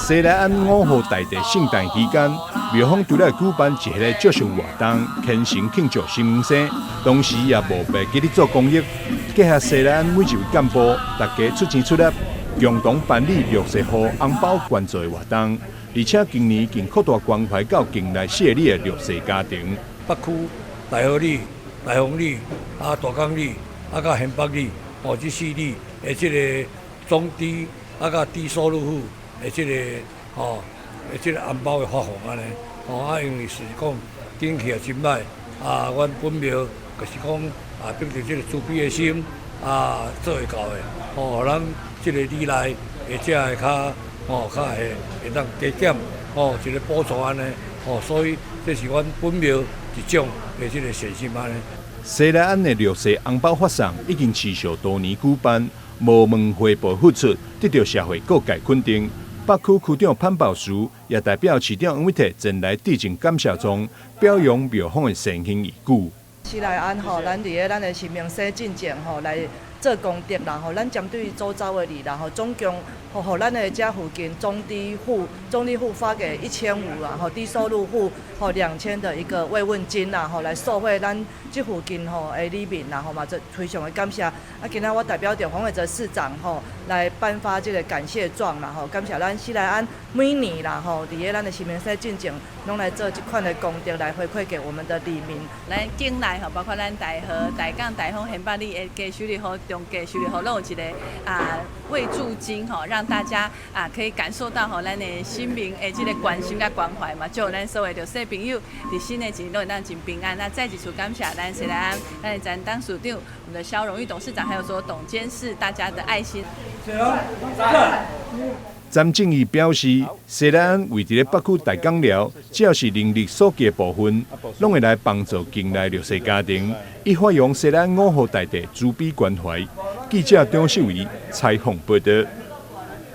西來庵五號大帝聖誕期間，廟方除了舉辦一系列祝壽活動，虔誠慶祝神明生，同時也無白記咧做公益。結合西來庵每一位幹部，大家出錢出力，共同辦理弱勢戶紅包捐助的活動，而且今年更擴大關懷到境內四个里的弱勢家庭。北區大和里、大豐里、大港里、佮縣北里，這四里的這个中低佮低收入戶的這个的這个紅包的發放按呢，因為是講景氣也真䆀，阮本廟就是講秉著這个慈悲的心，做會到的，予咱這个里內會才會較較會會當加減，一个補助按呢，所以這是阮本廟一種的這个善心按呢。西來庵的弱勢紅包發送已經持續多年舉辦，無問回報付出，得到社會各界肯定。北區區長潘寶樹也代表市長黃偉哲前來致贈感謝狀，表揚廟方的善行義舉。西來庵吼，咱佇咧咱的神明生進前吼來做功德啦吼，咱針對周遭的里啦吼，總共予咱的遮附近中低戶，中低戶發給1500啦吼，低收入戶2000的一個慰問金啦吼，來受惠咱這附近吼的里民啦吼嘛，這非常的感謝。今仔我代表著黃偉哲市長吼來頒發這个感謝狀啦吼，感謝咱西來庵每年啦吼，佇咧咱的神明生進前，攏來做這款的功德來回饋給我們的里民。咱境內吼，包括咱大和、大港、大豐、縣北里的低收入戶、中低收入戶，攏有一个慰助金吼，讓大家可以感受到吼咱的神明的這个關心佮關懷嘛，祝咱所有的弱勢朋友佇新的一年攏會當真平安。那再一次感謝咱西來庵，咱的前董事長，我們的蕭榮玉董事長，還有所有董監事大家的愛心。詹正義表示，西來庵位佇咧北區大港寮，只要是能力所及的部分，攏會來幫助境內弱勢家庭，以發揚西來庵五號大帝慈悲關懷。記者張秀儀採訪報道。